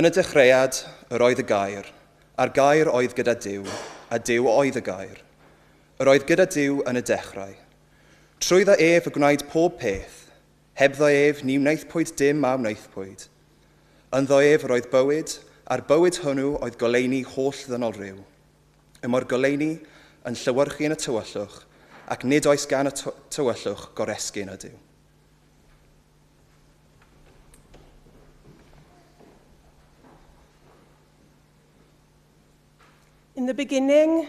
Yn y dechreuad, yr oedd y gair, a'r gair oedd gyda Duw, a Duw oedd y gair. Yr oedd gyda Duw yn y dechrau. Trwyddo ef y gwnaed pob peth, hebddo ef ni wnaethpwyd dim a wnaethpwyd. Ynddo ef yr oedd bywyd, a'r bywyd hwnnw oedd goleuni holl ddynol ryw. Y mae'r goleuni yn llewyrchu yn y tywyllwch, ac nid oes gan y tywyllwch goresgyn ydyw. In the beginning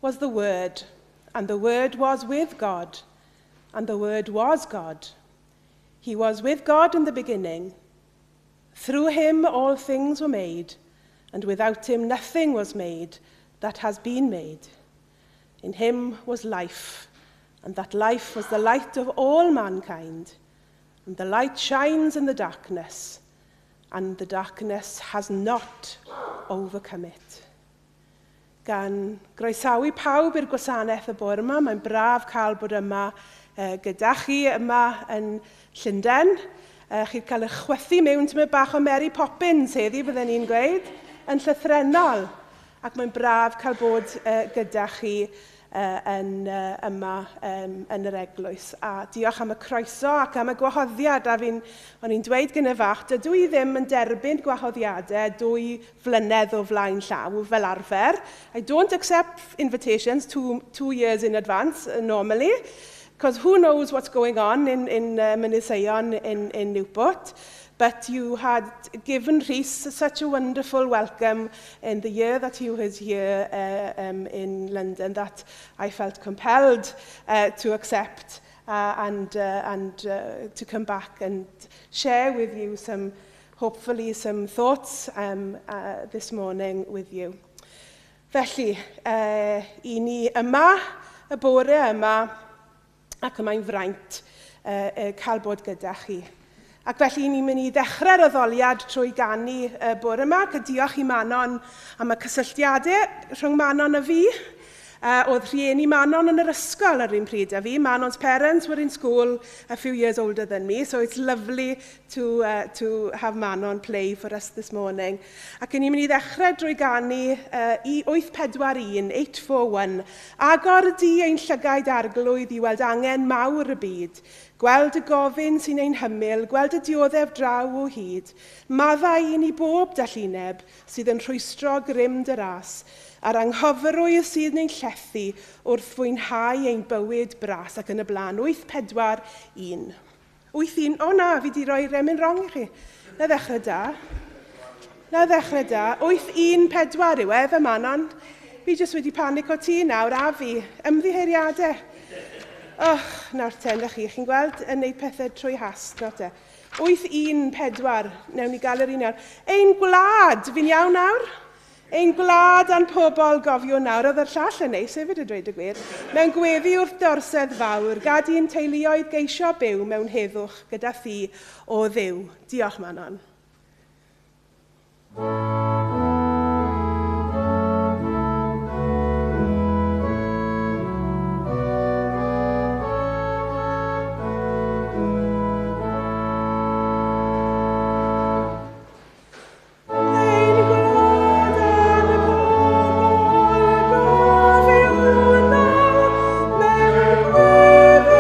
was the Word, and the Word was with God, and the Word was God. He was with God in the beginning. Through him all things were made, and without him nothing was made that has been made. In him was life, and that life was the light of all mankind. And the light shines in the darkness, and the darkness has not overcome it. Gan groesawu pawb i'r gwasanaeth y bore yma. Mae'n braf cael bod yma gyda chi yma yn Llundain. Chi'n cael eich chwythu mewn tymed bach o Mary Poppins heddi, bydden ni'n gweud, yn llythrennol. Ac mae'n braf cael bod gyda chi yn, yma yn yr eglwys. A diolch am y croeso ac am y gwahoddiad. A fi'n, o'n i'n dweud gyda fach, dydw i ddim yn derbyn gwahoddiadau 2 flynedd o flaen llaw fel arfer. I don't accept invitations 2 years in advance normally, because who knows what's going on in Mynydd Seion in Newport. But you had given Rhys such a wonderful welcome in the year that he was here in London that I felt compelled to accept and to come back and share with you some, hopefully some thoughts this morning with you. Felly, i ni yma, y bore yma, ac y mae'n fraint cael bod gyda chi. Ac felly ni'n mynd i ddechrau'r addoliad trwy ganu y bore yma, ac diolch i Manon am y cysylltiadau rhwng Manon a fi. Oedd rhieni Manon yn yr ysgol ar un pryd â fi. Manon's parents were in school a few years older than me, so it's lovely to have Manon play for us this morning. Ac ni'n mynd i ddechrau drwy ganu i 841, 841. Agor di ein llygaid Arglwydd i weld angen mawr y byd. Gweld y gofyn sy'n ein hymyl, gweld y dioddef draw o hyd. Maddau i ni bob dallineb sydd yn rhwystro grym dy ras, a'r anghofrwydd sydd ein llethu wrth fwynhau ein bywyd bras ac yn y blaen. 8, 4, 1. 8, 1. O na, fi di roi emyn wrong i chi. Na ddechrau da. Na ddechrau da. 8, 1, 4 yw e, fe Manon. Fi jyst wedi panico ti nawr, a fi. Ymddiheuriadau. Och, nawr te, na chi. Chi'n gweld yn neud pethau trwy hast, nawr te. 8, 1, 4. Newn ni gael yr un nawr. Ein gwlad, fi'n iawn nawr? Ein gwlad a'n pobl gofiwn nawr, oedd yr llall yn neis hefyd y dweud y gwir. Mewn gweddi wrth dy orsedd fawr, gad i'n teuluoedd geisio byw mewn heddwch gyda thi o Dduw. Diolch, Manon. Ein gwlad a'n pobl gofiwn nawr, mewn gweddi wrth dy orsedd.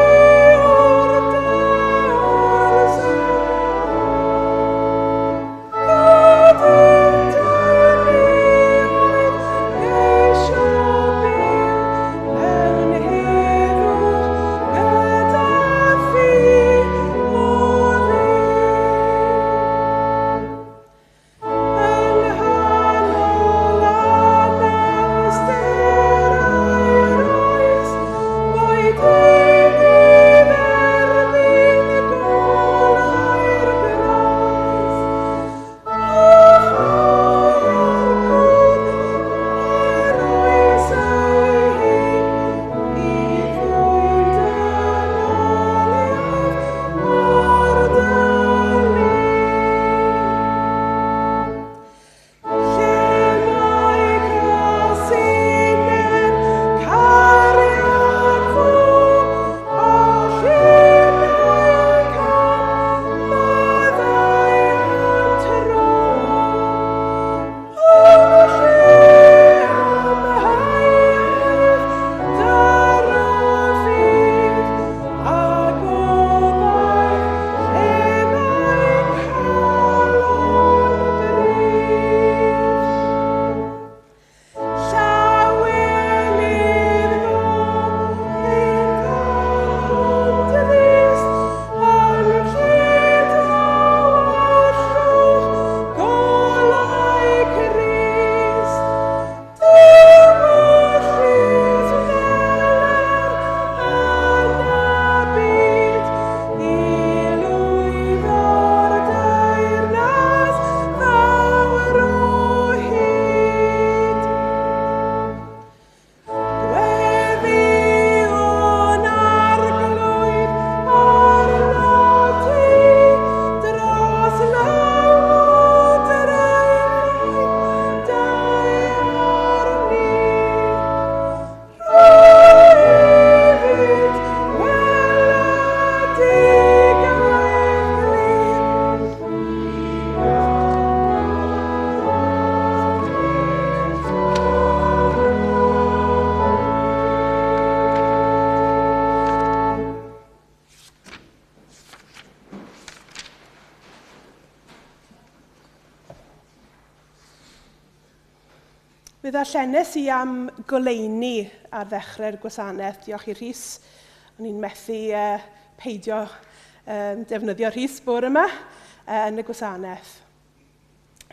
Mi ddarllenes i am goleuni ar ddechrau'r gwasanaeth. Diolch i Rhys. O'n i'n methu peidio defnyddio Rhys bore yma yn y gwasanaeth.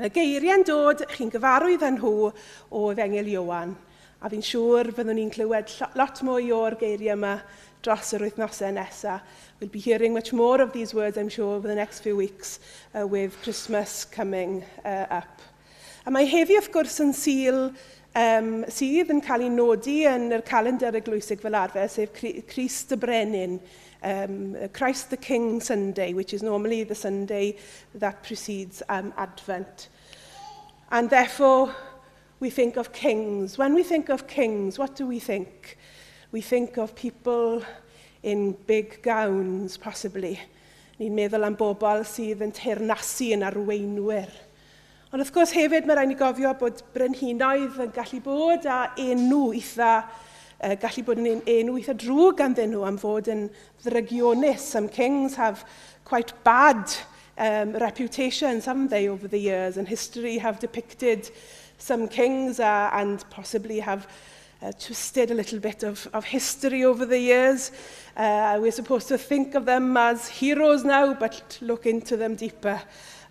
Y geiriau'n dod, chi'n gyfarwydd â nhw o Efengyl Ioan. A fi'n siŵr fyddwn ni'n clywed lot mwy o'r geiriau yma dros yr wythnosau nesaf. We'll be hearing much more of these words, I'm sure, over the next few weeks with Christmas coming up. A mae heddi, wrth gwrs, yn Sul sydd yn cael ei nodi yn yr calendar eglwysig fel arfer, sef Crist y Brenin, Christ the King Sunday, which is normally the Sunday that precedes Advent. And therefore, we think of kings. When we think of kings, what do we think? We think of people in big gowns, possibly. Ni'n meddwl am bobl sydd yn teyrnasu, yn arweinwyr. Ond wrth gwrs hefyd mae rhaid ni gofio bod brenhinoedd yn gallu bod â enw eitha, gallu bod yn enw eitha drwg ganddyn nhw am fod yn ddrygionus. Some kings have quite bad reputations, haven't they, over the years? And history have depicted some kings and possibly have twisted a little bit of history over the years. We're supposed to think of them as heroes now, but look into them deeper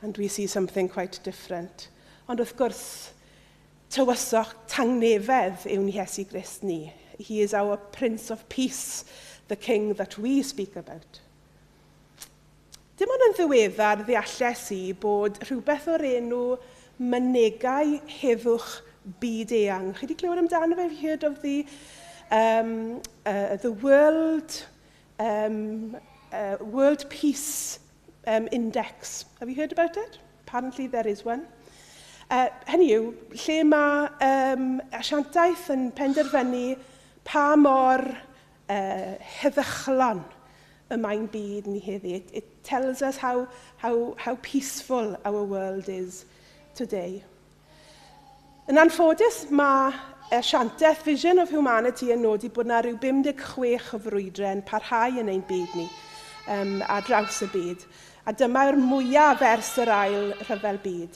and we see something quite different. Ond wrth gwrs, tywysog tangnefedd yw'n Iesu Grist ni. He is our Prince of Peace, the King that we speak about. Dim ond yn ddiweddar ddealles i bod rhywbeth o'r enw Mynegai Heddwch Byd Eang. Chi wedi clywed amdano fe? Have you heard of the World Peace Index? Have you heard about it? Apparently there is one. Hynny yw, lle mae asiantaeth yn penderfynu pa mor heddychlon y mae'n byd ni heddi. It tells us how peaceful our world is today. Yn anffodus, mae asiantaeth Vision of Humanity yn nodi bod yna rhyw 56 o frwydrau yn parhau yn ein byd ni ar draws y byd. A dyma'r mwyaf ers yr Ail Rhyfel Byd.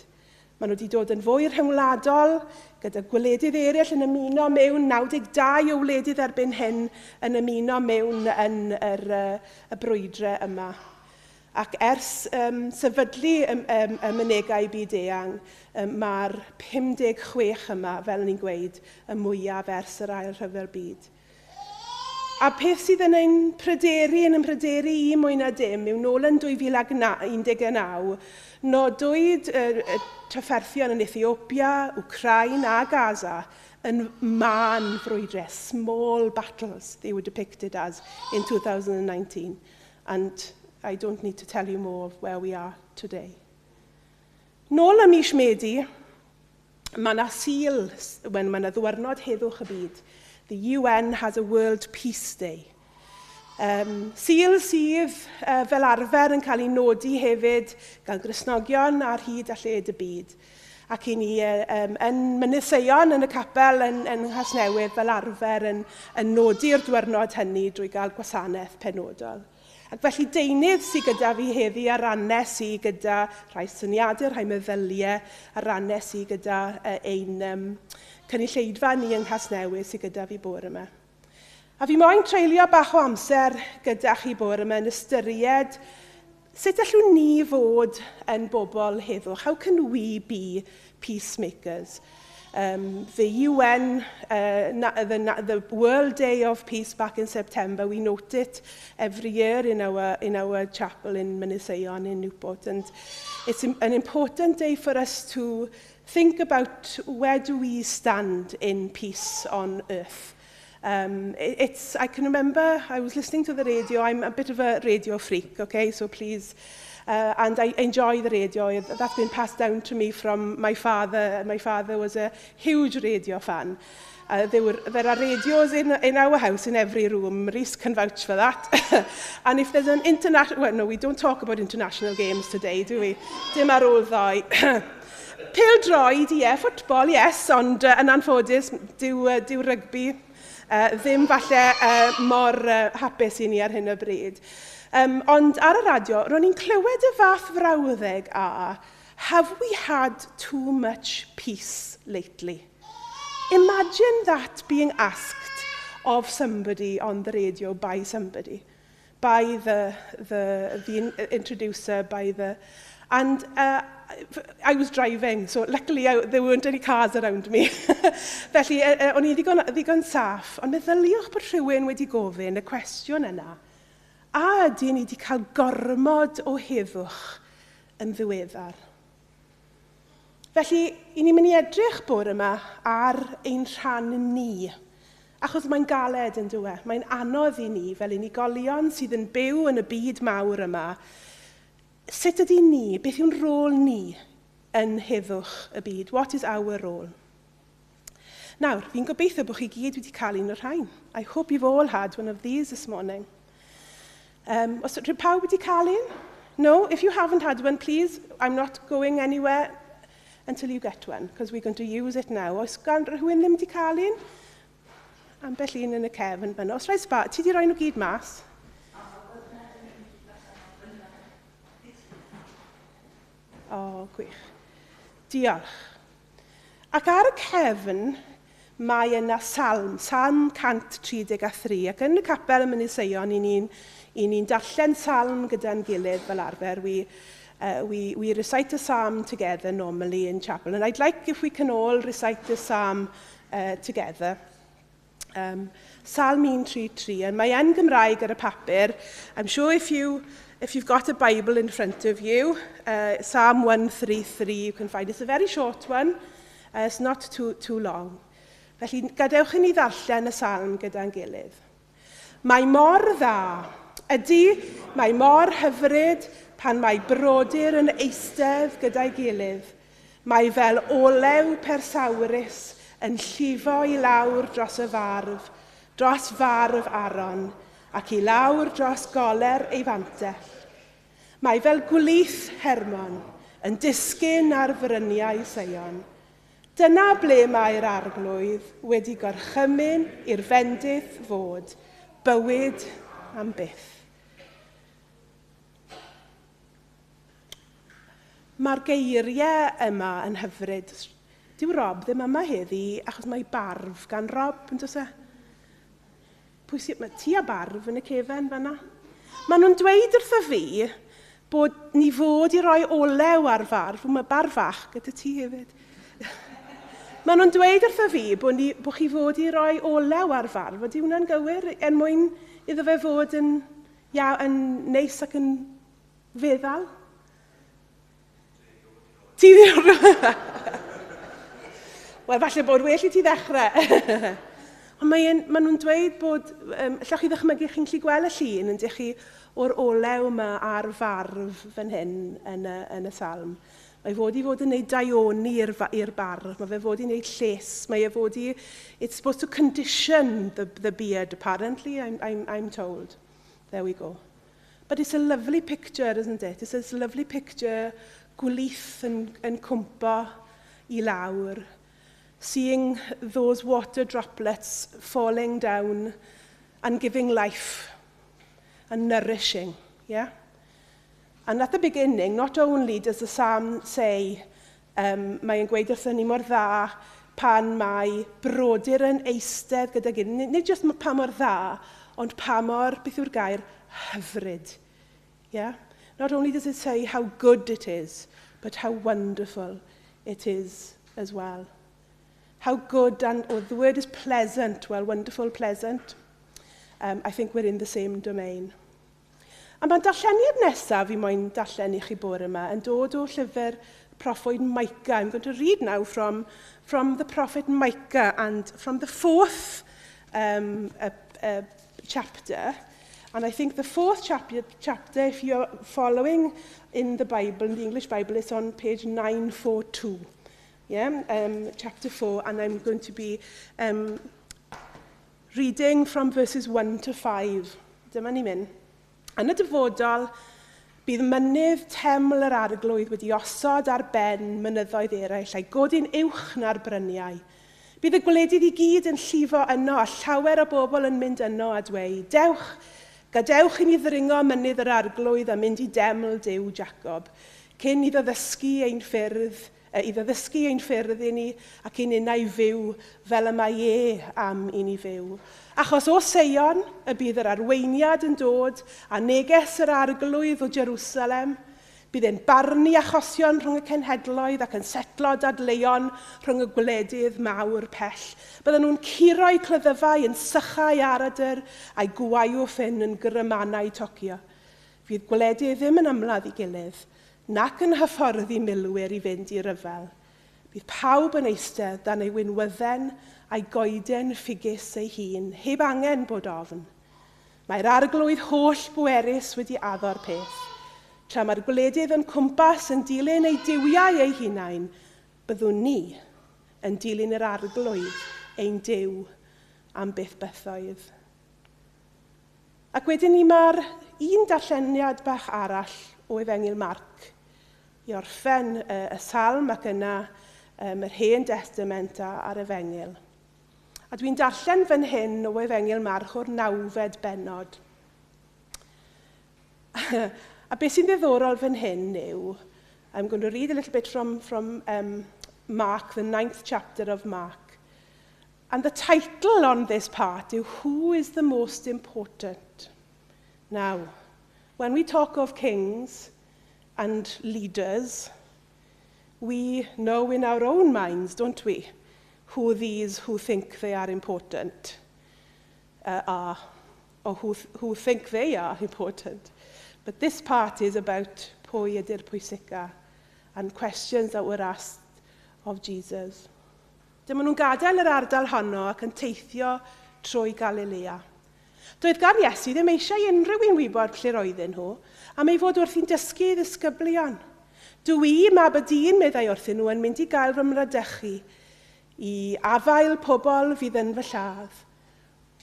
Maen nhw wedi dod yn fwy rhyngwladol, gyda gwledydd eraill yn ymuno mewn, 92 o wledydd erbyn hyn yn ymuno mewn yn y brwydrau yma. Ac ers sefydlu y Mynegai Byd Eang, mae'r 56 yma, fel ni'n gweud, y mwyaf ers yr Ail Rhyfel Byd. A peth sydd yn ein pryderu, yn ein pryderu i mwy na dim, yw nôl yn 2019, nodwyd y trafferthion yn Ethiopia, Wcrain a Gaza yn mân frwydrau, small battles they were depicted as in 2019. And I don't need to tell you more of where we are today. Nôl ym mis Medi, mae yna Sul, when mae yna ddiwrnod heddwch y byd. The UN has a World Peace Day. Sul sydd fel arfer yn cael ei nodi hefyd gan Gristnogion ar hyd a lled y byd. Ac i ni yn Mynydd Seion yn y capel yn Nghasnewydd fel arfer yn nodi'r diwrnod hynny drwy gael gwasanaeth penodol. Ac felly deunydd sydd gyda fi heddi a rannes i gyda rhai syniadau, rhai meddyliau, a rannes i gyda ein cynulleidfa ni yng Nghasnewydd sydd gyda fi bore yma. A fi moyn treulio bach o amser gyda chi bore yma yn ystyried sut allwn ni fod yn bobl heddwch. How can we be peacemakers? The UN, the World Day of Peace back in September, we note it every year in our chapel in Mynydd Seion in Newport. And it's an important day for us to think about where do we stand in peace on earth. I can remember I was listening to the radio. I'm a bit of a radio freak, okay, so please. And I enjoy the radio. That's been passed down to me from my father. My father was a huge radio fan. There are radios in our house in every room. Rhys can vouch for that. And if there's an international... Well, no, we don't talk about international games today, do we? Dim ar ôl ddoe. Pêl-droed, ie, yeah, football, yes, ond yn anffodus, dyw rygbi ddim falle mor hapus i ni ar hyn o bryd. Ond ar y radio, ro'n i'n clywed y fath frawddeg a "Have we had too much peace lately?" Imagine that being asked of somebody on the radio by somebody, by the introducer, by the... And I was driving, so luckily there weren't any cars around me. Felly, o'n i ddigon saff, ond meddyliwch bod rhywun wedi gofyn y cwestiwn yna. A ydy ni wedi cael gormod o heddwch yn ddiweddar? Felly, i ni'n mynd i edrych bore yma ar ein rhan ni. Achos mae'n galed yn dyw e. Mae'n anodd i ni fel unigolion sydd yn byw yn y byd mawr yma. Sut ydy ni, beth yw'n rôl ni yn heddwch y byd? What is our role? Nawr, fi'n gobeithio bod chi gyd wedi cael un o'r rhain. I hope you've all had one of these this morning. Os yw pawb wedi cael un? No? If you haven't had one, please, I'm not going anywhere until you get one, because we're going to use it now. Oes gan rhywun ddim wedi cael un? Ambell un yn y cefn fan'na. Os rhaid sba, ti wedi rhoi nhw gyd mas? O, oh, gwych. Diolch. Ac ar y cefn, mae yna salm, Salm 133, ac yn y capel ym Mynydd Seion, i ni'n darllen salm gyda'n gilydd fel arfer. We recite a psalm together normally in chapel, and I'd like if we can all recite the psalm together. Salm 133, and mae yn Gymraeg ar y papur. I'm sure if you've got a Bible in front of you, Psalm 133 you can find. It's a very short one. It's not too long. Felly, gadewch i ni ddarllen y salm gyda'n gilydd. Mae mor dda. Ydy, mae mor hyfryd pan mae brodyr yn eistedd gyda'i gilydd. Mae fel olew persawrus yn llifo i lawr dros y farf, dros farf Aaron, ac i lawr dros goler ei fantell. Mae fel gwlith Hermon yn disgyn ar fryniau Seion. Dyna ble mae'r Arglwydd wedi gorchymyn i'r fendith fod, bywyd am byth. Mae'r geiriau yma yn hyfryd. Dyw Rob ddim yma heddi achos mae barf gan Rob, yn does e? Pwy sy, mae ti a barf yn y cefen fanna? Maen nhw'n dweud wrtho fi bod ni fod i roi olew ar farf. Mae barf fach gyda ti hefyd. Maen nhw'n dweud wrtho fi bod chi fod i roi olew ar farf. Ydy hwnna'n gywir er mwyn iddo fe fod yn neis ac yn feddal? Ti ddim... Wel, falle bod well i ti ddechrau. Ond maen nhw'n dweud bod, allwch chi ddychmygu, chi'n gallu gweld y llun yn chi o'r olew yma ar farf fan hyn yn y salm. Mae fod i fod yn gwneud daioni i'r barf, mae fe fod i wneud lles, mae e fod i... It's supposed to condition the beard, apparently, I'm told. There we go. But it's a lovely picture, isn't it? It's a lovely picture, gwlith yn cwmpo i lawr, seeing those water droplets falling down and giving life and nourishing, yeah? And at the beginning, not only does the psalm say, mae'n gweud wrthyn ni mor dda pan mae brodyr yn eistedd gyda gilydd, nid jyst pa mor dda, ond pa mor, beth yw'r gair, hyfryd. Yeah? Not only does it say how good it is, but how wonderful it is as well. How good, and oh, the word is pleasant, well, wonderful, pleasant. I think we're in the same domain. A mae darlleniad nesaf fi moyn darllen i chi bore yma yn dod o llyfr proffwyd Micah. I'm going to read now from the prophet Micah and from the fourth chapter. And I think the fourth chapter, if you're following in the Bible, in the English Bible, it's on page 942. Yeah, chapter 4, and I'm going to be reading from verses 1 to 5. Dyma ni'n mynd. Yn y dyfodol, bydd mynydd teml yr Arglwydd wedi osod ar ben mynyddoedd eraill a'i godi'n uwch na'r bryniau. Bydd y gwledydd i gyd yn llifo yno a llawer o bobl yn mynd yno a dweud, "Dewch, gadewch i ni ddringo mynydd yr Arglwydd a mynd i deml Duw Jacob, cyn iddo ddysgu ein ffyrdd iddo ddysgu ein ffyrdd i ni ac i ninnau fyw fel y mae e am i ni fyw. Achos o Seion y bydd yr arweiniad yn dod a neges yr arglwydd o Jerusalem. Bydd e'n barnu achosion rhwng y cenhedloedd ac yn setlo dadleuon rhwng y gwledydd mawr pell. Bydden nhw'n curo'i cleddyfau yn sychau aradr a'i gwaywffyn yn grymanau tocio. Fydd gwledydd ddim yn ymladd i gilydd, nac yn hyfforddi milwyr i fynd i ryfel. Bydd pawb yn eistedd dan ei winwydden a'i goeden ffigus ei hun, heb angen bod ofn. Mae'r arglwydd holl bwerus wedi addo'r peth. Tra mae'r gwledydd yn cwmpas yn dilyn eu duwiau eu hunain, byddwn ni yn dilyn yr arglwydd ein Duw am byth bythoedd. Ac wedyn ni mae'r un darlleniad bach arall o Efengyl Marc i orffen y salm ac yna yr Hen Testament a'r Efengyl. A dwi'n darllen fan hyn o Efengyl Marc o'r 9fed bennod. A beth sy'n ddiddorol fan hyn yw, I'm going to read a little bit from Mark, the 9th chapter of Mark. And the title on this part is, Who is the Most Important? Now, when we talk of kings and leaders, we know in our own minds, don't we, who these who think they are important are, or who think they are important. But this part is about pwy ydy'r pwysica and questions that were asked of Jesus. Dyma nhw'n gadael yr ardal honno ac yn teithio trwy Galilea. Doedd gan Iesu ddim eisiau unrhyw un wybod lle roedden nhw, am ei fod wrthi'n dysgu ei ddisgyblion. Dw i, mab y dyn, meddai wrthyn nhw, yn mynd i gael fy mradychu i afael pobl fydd yn fy lladd.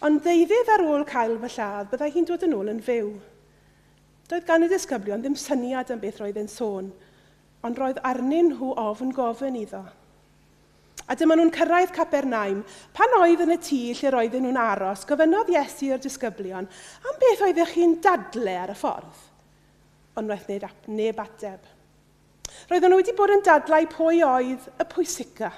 Ond ddeuddydd ar ôl cael fy lladd, byddai hi'n dod yn ôl yn fyw. Doedd gan y disgyblion ddim syniad am beth roedd e'n sôn, ond roedd arnyn nhw ofn gofyn iddo. A dyma nhw'n cyrraedd Capernaum. Pan oedd yn y tŷ lle roedden nhw'n aros, gofynnodd Iesu i'r disgyblion, am beth oeddech chi'n dadle ar y ffordd? Ond wnaeth neb ateb. Roedden nhw wedi bod yn dadlau pwy oedd y pwysica.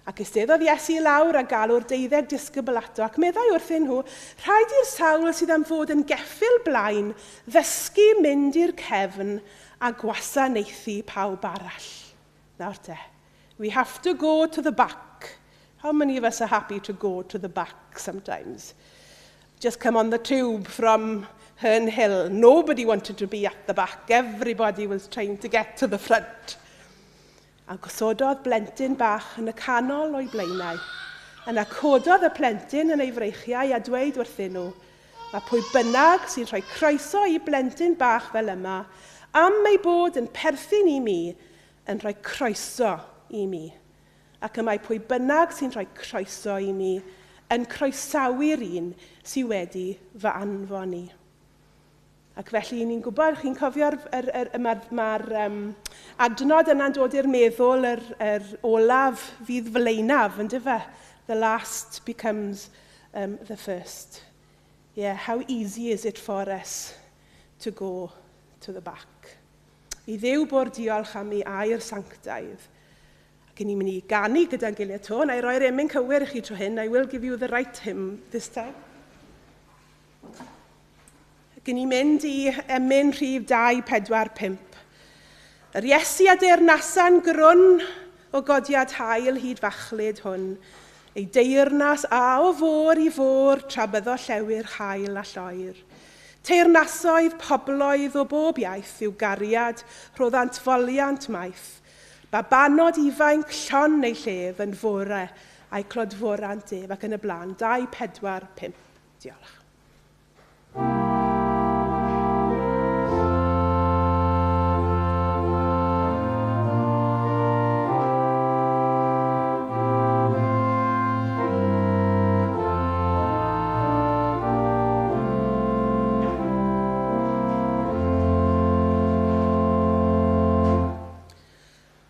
Ac eisteddodd Iesu i lawr a galw'r 12 disgybl ato ac meddai wrthyn nhw, rhaid i'r sawl sydd am fod yn geffyl blaen ddysgu mynd i'r cefn a gwasanaethu pawb arall. Nawr te, we have to go to the back. How many of us are happy to go to the back sometimes? Just come on the tube from Herne Hill. Nobody wanted to be at the back. Everybody was trying to get to the front. A gosododd blentyn bach yn y canol o'i blaenau. Yna cododd y plentyn yn ei freichiau a dweud wrthyn nhw, mae pwy bynnag sy'n rhoi croeso i blentyn bach fel yma, am ei bod yn perthyn i mi, yn rhoi croeso i mi. Ac y mae pwy bynnag sy'n rhoi croeso i mi, yn croesawu'r un sydd wedi fy anfon i. Ac felly ni'n gwybod, chi'n cofio'r mae'r adnod yna'n dod i'r meddwl yr olaf fydd flaenaf, yn dyfe? The last becomes the first. Yeah, how easy is it for us to go to the back? I Dduw bo'r diolch am ei air sanctaidd. Ac ni'n mynd i ganu gyda'n gilydd 'to. Na i roi'r emyn cywir i chi tro hyn. I will give you the right hymn this time. Ac ni'n mynd i emyn rhif 2, 4, 5. Yr Iesu a deyrnasa'n grwn o godiad haul hyd fachlud hwn. Ei deyrnas a o fôr i fôr tra byddo llewyr haul a lloer. Teyrnasoedd pobloedd o bob iaith i'w gariad rhoddant foliant maith. Babanod ifainc llon eu llef yn fore a'i clodforant ef ac yn y blaen. 2, 4, 5. Diolch.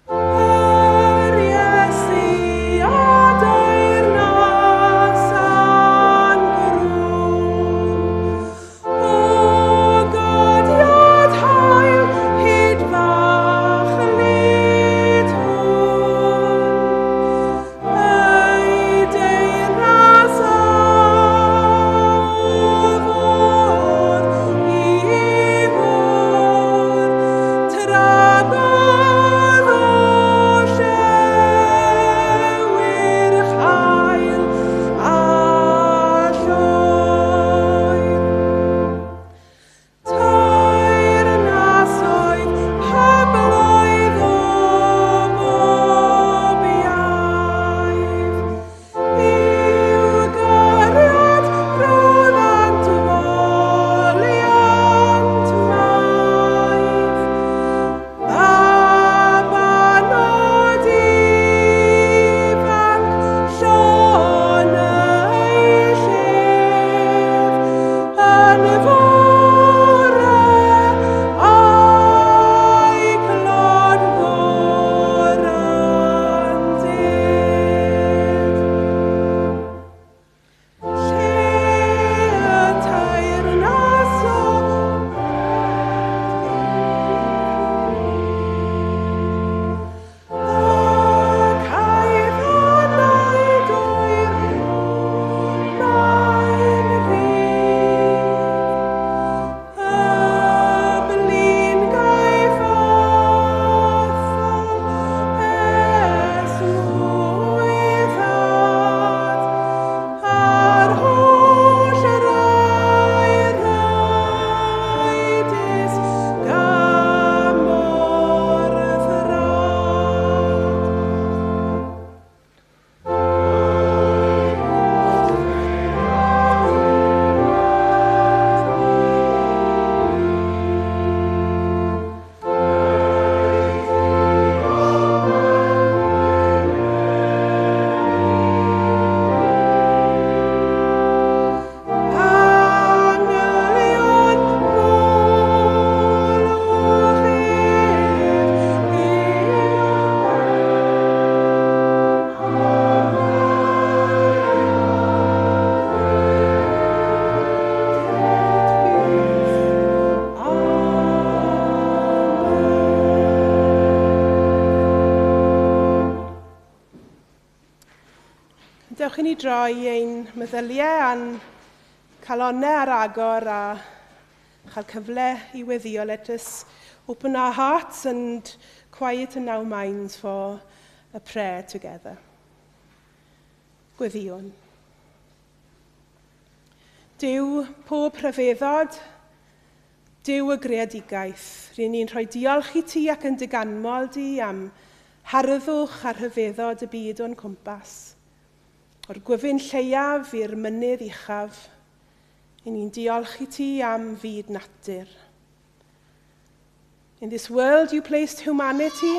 Yr Iesu a deyrnasa'n grwn. Gadewch i ni droi ein meddyliau a'n calonnau ar agor a chael cyfle i weddio. Let us open our hearts and quieten our minds for a prayer together. Gweddïwn. Duw pob rhyfeddod, Duw y greadigaeth, ry'n ni'n rhoi diolch i ti ac yn dy ganmol di am harddwch a rhyfeddod y byd o'n cwmpas. O'r gwyfyn lleiaf i'r mynydd uchaf, ry'n ni'n diolch i ti am fyd natur. In this world you placed humanity.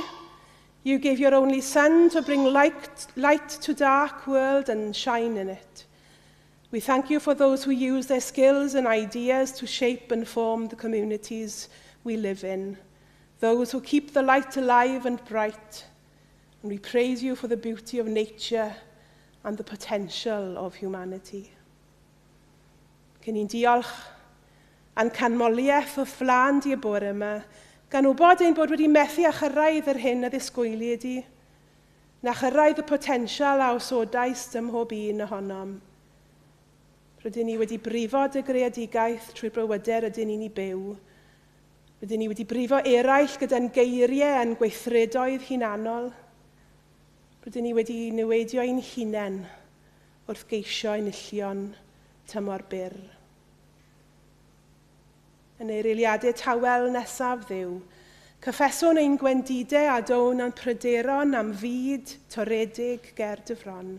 You gave your only son to bring light to dark world and shine in it. We thank you for those who use their skills and ideas to shape and form the communities we live in, those who keep the light alive and bright. And we praise you for the beauty of nature and the potential of humanity. Cyn ni'n diolch a'n canmoliaeth o'th flaen di y bore yma, gan wybod ein bod wedi methu â chyrraedd yr hyn a ddisgwyli di, na chyrraedd y potensial a osodaist ym mhob un ohonom. Rydyn ni wedi brifo dy greadigaeth trwy'r bywydau rydyn ni'n ei byw. Rydyn ni wedi brifo eraill gyda'n geiriau a'n gweithredoedd hunanol. Rydyn ni wedi niweidio ein hunain wrth geisio enillion tymor byr. Yn yr eiliadau tawel nesaf Dduw, cyffeswn ein gwendidau a down a'n pryderon am fyd toredig ger dy fron.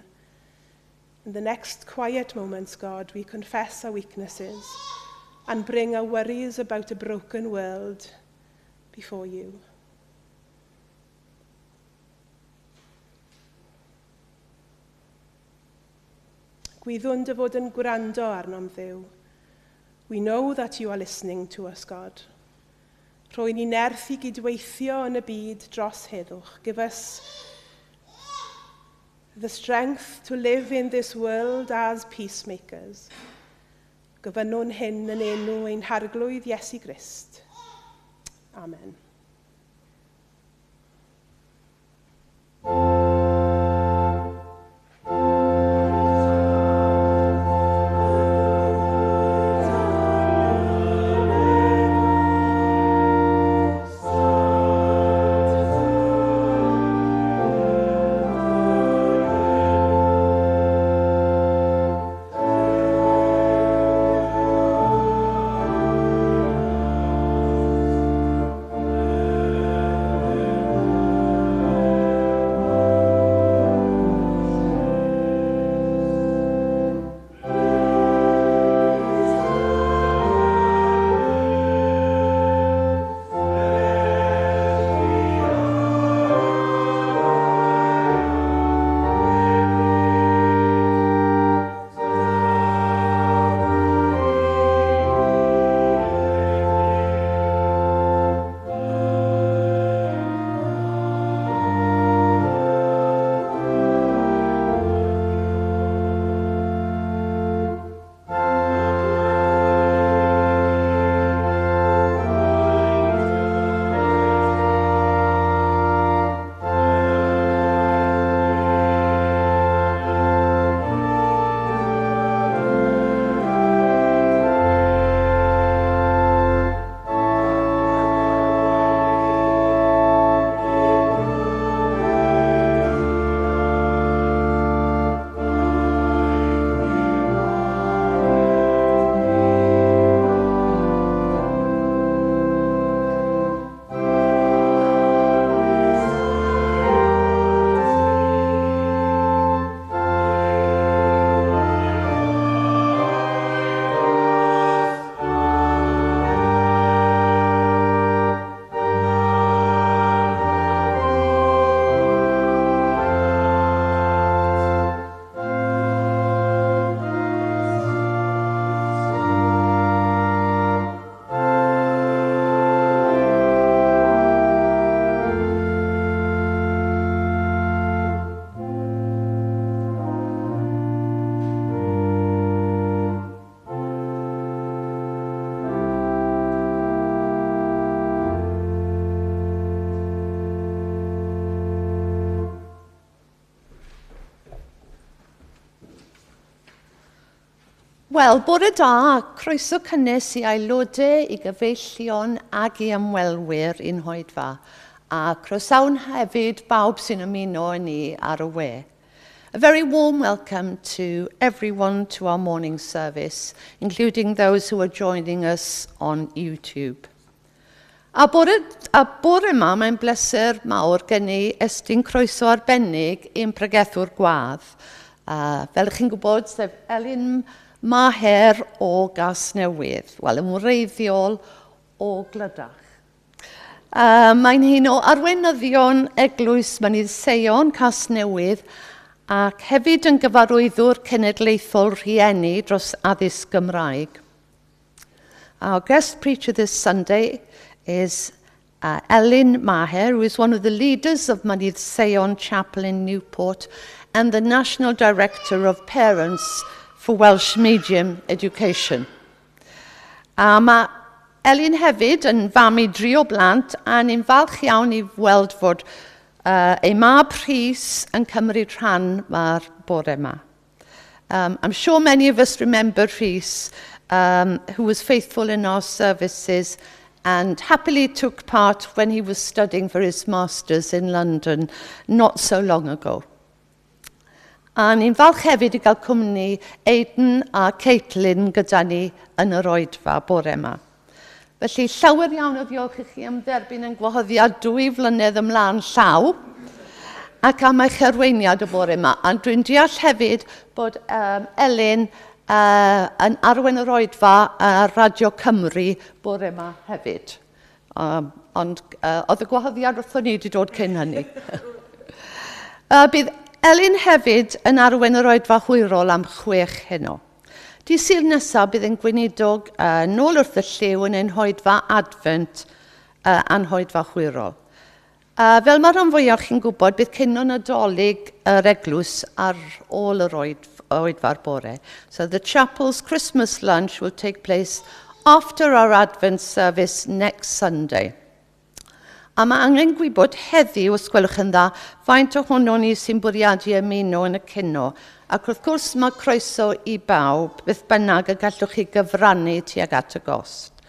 In the next quiet moments, God, we confess our weaknesses and bring our worries about a broken world before you. Gwyddwn dy fod yn gwrando arnom Dduw. We know that you are listening to us, God. Rho i ni nerth i gydweithio yn y byd dros heddwch. Give us the strength to live in this world as peacemakers. Gofynnwn hyn yn enw ein Harglwydd Iesu Grist. Amen. Wel, bore da, croeso cynnes i aelodau, i gyfeillion ag i ymwelwyr i'n hoedfa. A croesawn hefyd bawb sy'n ymuno â ni ar y we. A very warm welcome to everyone to our morning service, including those who are joining us on YouTube. A bore, a bore yma mae'n bleser mawr gen i estyn croeso arbennig i'n pregethwr gwadd. Fel ych chi'n gwybod, sef Elin Maher o Gasnewydd, wel, yn wreiddiol o Glydach. Mae'n un o arweinyddion Eglwys Mynydd Seion Casnewydd ac hefyd yn gyfarwyddwr cenedlaethol rhieni dros addysg Gymraeg. Our guest preacher this Sunday is Elin Maher, who is one of the leaders of Mynydd Seion Chapel in Newport and the National Director of Parents for Welsh Medium Education. A mae Elin hefyd yn fam i dri o blant a ni'n falch iawn i weld fod ei mab Rhys yn cymryd rhan mae'r bore yma. I'm sure many of us remember Rhys, who was faithful in our services and happily took part when he was studying for his master's in London not so long ago. A ni'n falch hefyd i gael cwmni Aidan a Caitlin gyda ni yn yr oedfa bore yma. Felly, llawer iawn o ddiolch i chi am dderbyn yn gwahoddiad 2 flynedd ymlaen llaw ac am eich arweiniad y bore yma. A dwi'n deall hefyd bod Elin yn arwain yr oedfa ar Radio Cymru bore yma hefyd. Ond oedd y gwahoddiad wrthon ni wedi dod cyn hynny. Bydd Elin hefyd yn arwain yr oedfa hwyrol am 6 heno. Dydd Sul nesaf bydd ein gweinidog nôl wrth y llyw yn ein hoedfa Advent a'n hoedfa hwyrol. Fel mae rhan fwyaf chi'n gwybod, bydd cinio Nadolig yr eglwys ar ôl yr oedfa'r bore. So the chapel's Christmas lunch will take place after our Advent service next Sunday. A mae angen gwybod heddiw, os gwelwch yn dda, faint ohono ni sy'n bwriadu ymuno yn y cinio. Ac wrth gwrs mae croeso i bawb, beth bynnag y gallwch chi gyfrannu tuag at y gost.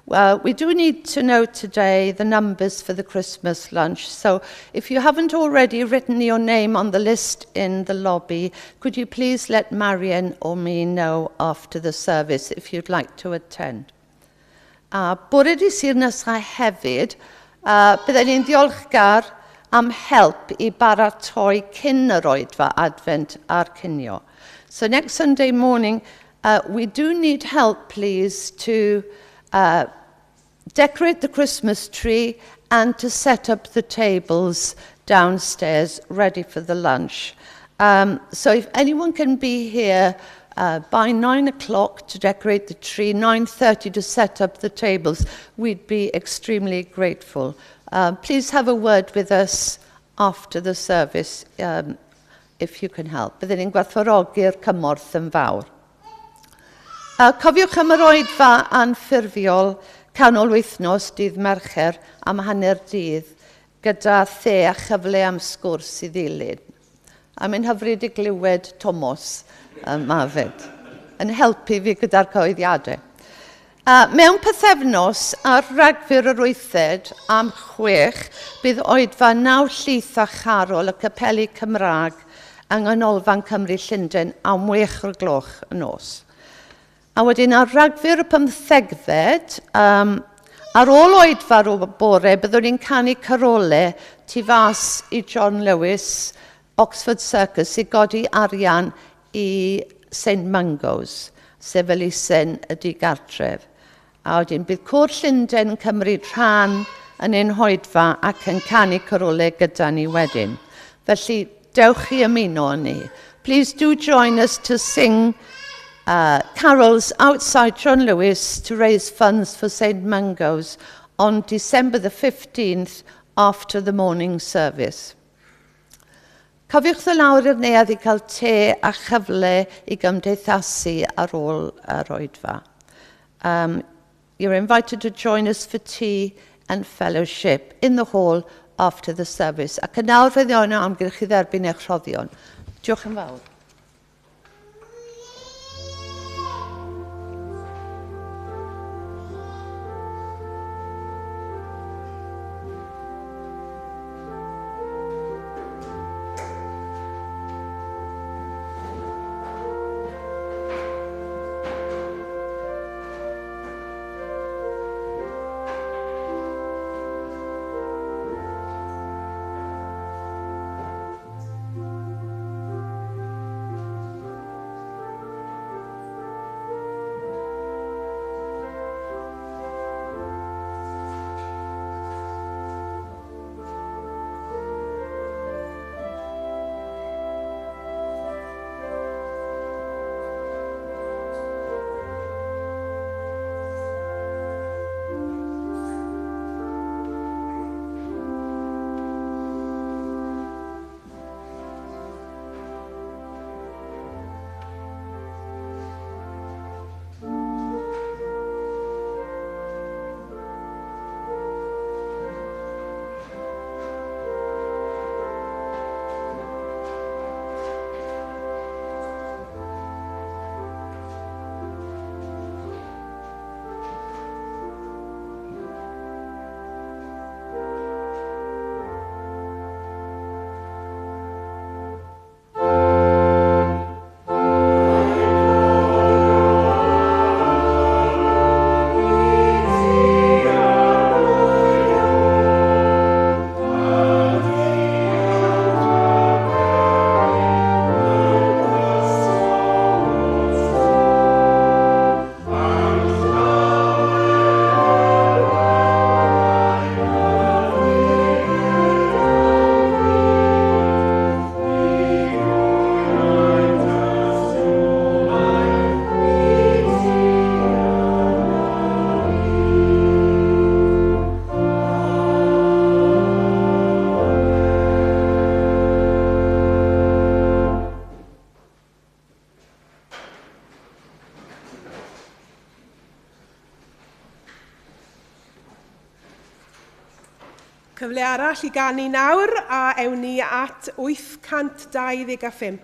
Well, we do need to know today the numbers for the Christmas lunch. So if you haven't already written your name on the list in the lobby, could you please let Marion or me know after the service if you'd like to attend? A bore dydd Sul nesaf hefyd, bydden ni'n ddiolchgar am help i baratoi cyn yr oedfa Advent a'r cinio. So next Sunday morning, we do need help, please, to decorate the Christmas tree and to set up the tables downstairs ready for the lunch. So if anyone can be here by 9 o'clock to decorate the tree, 9:30 to set up the tables, we'd be extremely grateful. Please have a word with us after the service if you can help. Byddwn ni'n gwerthfawrogi'r cymorth yn fawr. Cofiwch am yr oedfa anffurfiol canol wythnos dydd Mercher am hanner dydd gyda the a chyfle am sgwrs i ddilyn. A mae'n hyfryd i glywed Tomos Mafed yn helpu fi gyda'r cyhoeddiadau. Mewn pythefnos ar Ragfyr yr 8 am 6 bydd oedfa naw llith a charol y Capeli Cymraeg yng Nghanolfan Cymru Llundain am 6 o'r gloch y nos. A wedyn ar Ragfyr y 15fed, ar ôl oedfa'r bore, byddwn ni'n canu carolau tu fas i John Lewis, Oxford Circus, i godi arian i St Mungo's, sef elusen y digartref. A wedyn bydd Côr Llundain yn cymryd rhan yn ein hoedfa ac yn canu carolau gyda ni wedyn. Felly, dewch i ymuno â ni. Please do join us to sing carols outside John Lewis to raise funds for St Mungo's on December the 15th after the morning service. Cofiwch ddod lawr i'r neuadd i cael te a chyfle i gymdeithasu ar ôl yr oedfa. You're invited to join us for tea and fellowship in the hall after the service. Ac yn nawr fe ddewn o amgylch i dderbyn eich rhoddion. Diolch yn fawr. Cyfle arall i ganu nawr a ewn ni at 825.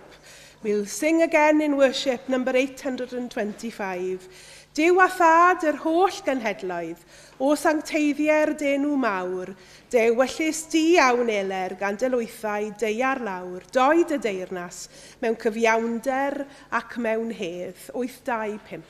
We'll sing again in worship number 825. Duw a thad yr holl genhedloedd, o sancteiddiau'r denw mawr, dewyllys di awn eler gan dylwythau deiar lawr, doed y deyrnas mewn cyfiawnder ac mewn hedd. 825.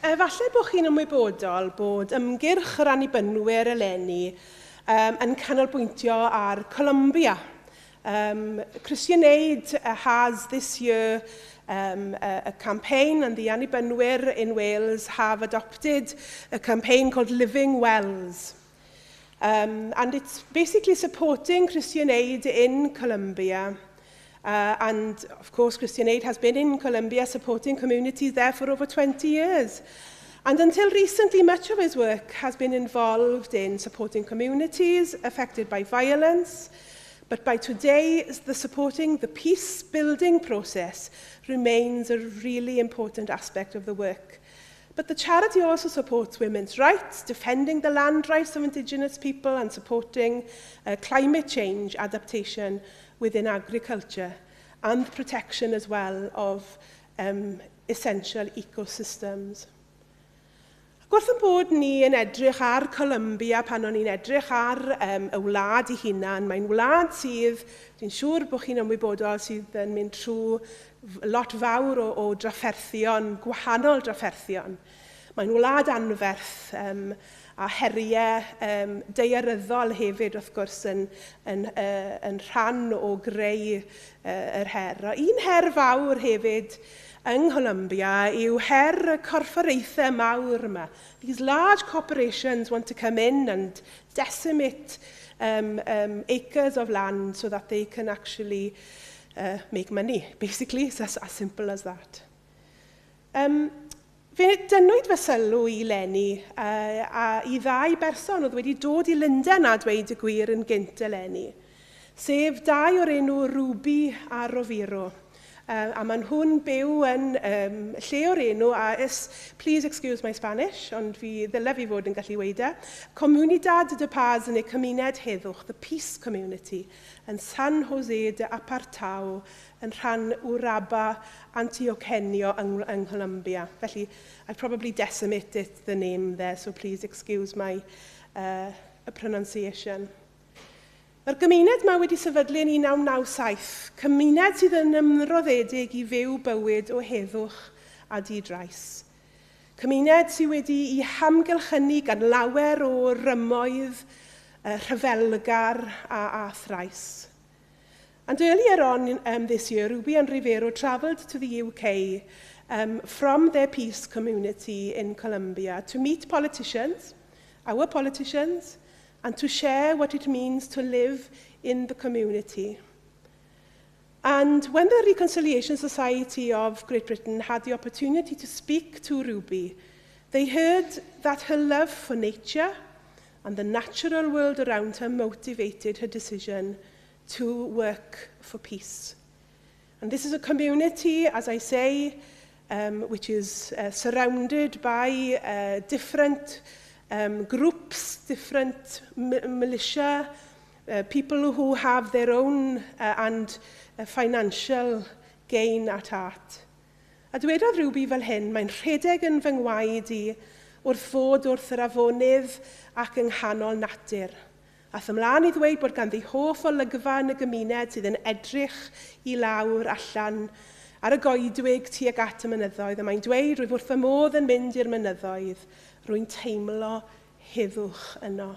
Efallai bod chi'n ymwybodol bod ymgyrch yr Annibynwyr eleni yn canolbwyntio ar Colombia. Christian Aid has this year a campaign, and the Annibynwyr in Wales have adopted a campaign called Living Wells. And it's basically supporting Christian Aid in Colombia. And of course, Christian Aid has been in Colombia supporting communities there for over 20 years. And until recently, much of his work has been involved in supporting communities affected by violence. But by today, the supporting the peace-building process remains a really important aspect of the work. But the charity also supports women's rights, defending the land rights of Indigenous people and supporting climate change adaptation within agriculture and protection as well of essential ecosystems. Ac wrth ein bod ni yn edrych ar Colombia pan o'n i'n edrych ar y wlad ei hunan, mae'n wlad sydd, dwi'n siŵr bod chi'n ymwybodol, sydd yn mynd trwy Lot fawr o, o drafferthion, gwahanol drafferthion. Mae'n wlad anferth um, a heriau um, daearyddol hefyd wrth gwrs yn, yn, uh, yn rhan o greu uh, yr her. A un her fawr hefyd yng Ngholombia yw her y corfforaethau mawr yma. These large corporations want to come in and decimate um, um, acres of land so that they can actually uh, make money. Basically, it's as, as simple as that. Um, fe dynnwyd fy sylw i Lenny uh, a i ddau berson oedd wedi dod i Lundain a dweud y gwir yn gynt eleni, sef dau o'r enw Ruby a Roviro. Uh, a maen nhw'n byw yn um, lle o'r enw, a is, please excuse my Spanish, ond fi ddyle fi fod yn gallu weud e, Comunidad de Paz neu Cymuned Heddwch, the Peace Community, yn San Jose de Apartao, yn rhan Uraba Antioqueño yng, yng Ngholombia. Felly, I've probably decimated the name there, so please excuse my uh, pronunciation. Mae'r gymuned yma wedi sefydlu yn 1997, cymuned sydd yn ymroddedig i fyw bywyd o heddwch a di-drais. Cymuned sydd wedi ei hamgylchynu gan lawer o rymoedd uh, rhyfelgar a, a thrais. And earlier on um, this year, Ruby and Rivero travelled to the UK um, from their peace community in Colombia to meet politicians, our politicians, and to share what it means to live in the community. And when the Reconciliation Society of Great Britain had the opportunity to speak to Ruby, they heard that her love for nature and the natural world around her motivated her decision to work for peace. And this is a community, as I say, um, which is uh, surrounded by uh, different um, groups, different militia, uh, people who have their own uh, and uh, financial gain at heart. A dwedodd Ruby fel hyn, mae'n rhedeg yn fy ngwaed i wrth fod wrth yr afonydd ac yng nghanol natur. Ath ymlaen i ddweud bod ganddi hoff olygfa yn y gymuned sydd yn edrych i lawr allan ar y goedwig tuag at y mynyddoedd. A mae'n dweud, rwyf wrth fy modd yn mynd i'r mynyddoedd, rwy'n teimlo heddwch yno.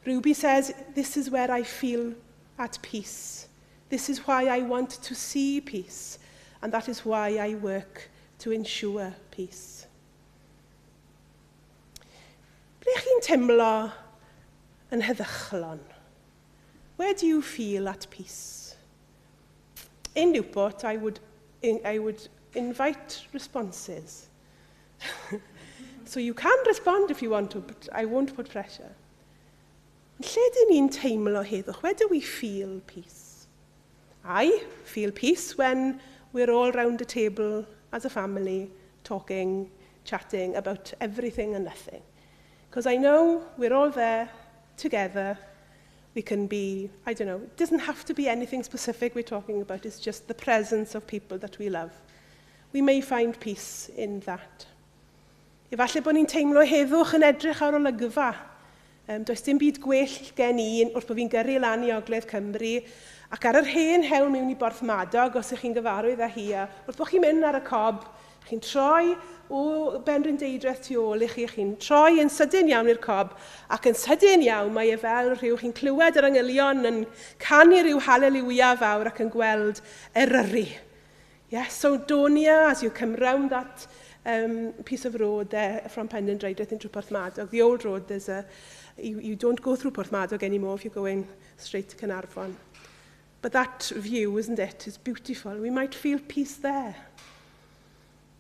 Ruby says, this is where I feel at peace. This is why I want to see peace, and that is why I work to ensure peace. Ble chi'n teimlo yn heddychlon? Where do you feel at peace? In Newport, I would, I would invite responses. so you can respond if you want to, but I won't put pressure. Lle dyn ni'n teimlo heddwch? Where do we feel peace? I feel peace when we're all round a table as a family, talking, chatting about everything and nothing. Because I know we're all there together. We can be, I don't know, it doesn't have to be anything specific we're talking about. It's just the presence of people that we love. We may find peace in that. Efallai bod ni'n teimlo heddwch yn edrych ar olygfa. Um, does dim byd gwell gen i wrth bod fi'n gyrru lan i Ogledd Cymru ac ar yr hen hewl mewn i Borthmadog, os ych chi'n gyfarwydd â hi, a wrth bod chi'n mynd ar y cob, chi'n troi o Benrhyndeudraeth tu ôl i chi, chi'n troi yn sydyn iawn i'r cob, ac yn sydyn iawn mae e fel rhyw, chi'n clywed yr angylion yn canu rhyw haleliwia fawr ac yn gweld Eryri. Yes, so Donia, as you come round that um, piece of road there from Penrhyndeudraeth into Porthmadog, the old road, there's a, you, you don't go through Porthmadog anymore if you're going straight to Caernarfon. But that view, isn't it, is beautiful. We might feel peace there.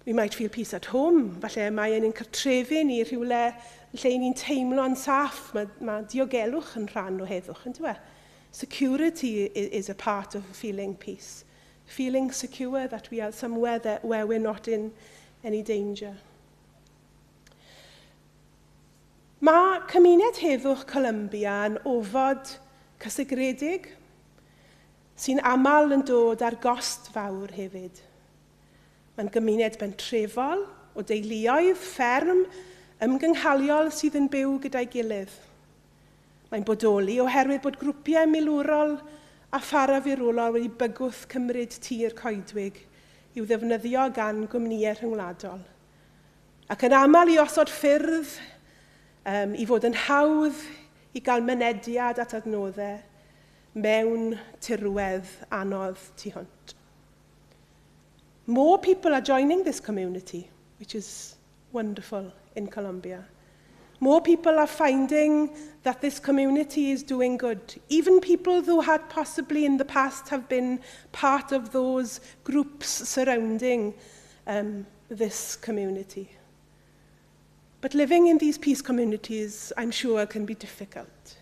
We might feel peace at home. Falle mae ein cartrefi ni rhywle lle ni'n teimlo'n saff. Mae, mae diogelwch yn rhan o heddwch, yn dyw e? Security is a part of feeling peace. Feeling secure that we are somewhere that, where we're not in any danger. Mae cymuned heddwch Columbia yn ofod cysegredig sy'n aml yn dod ar gost fawr hefyd. Mae'n gymuned bentrefol o deuluoedd, fferm, ymgynghaliol sydd yn byw gyda'i gilydd. Mae'n bodoli oherwydd bod grwpiau milwrol a pharafirwlol wedi bygwth cymryd tir coedwig i'w ddefnyddio gan gwmnïau rhyngwladol. Ac yn aml i osod ffyrdd i fod yn hawdd i gael mynediad at adnoddau mewn tirwedd anodd tu hwnt. More people are joining this community, which is wonderful in Colombia. More people are finding that this community is doing good. Even people who had possibly in the past have been part of those groups surrounding this community. But living in these peace communities, I'm sure, can be difficult.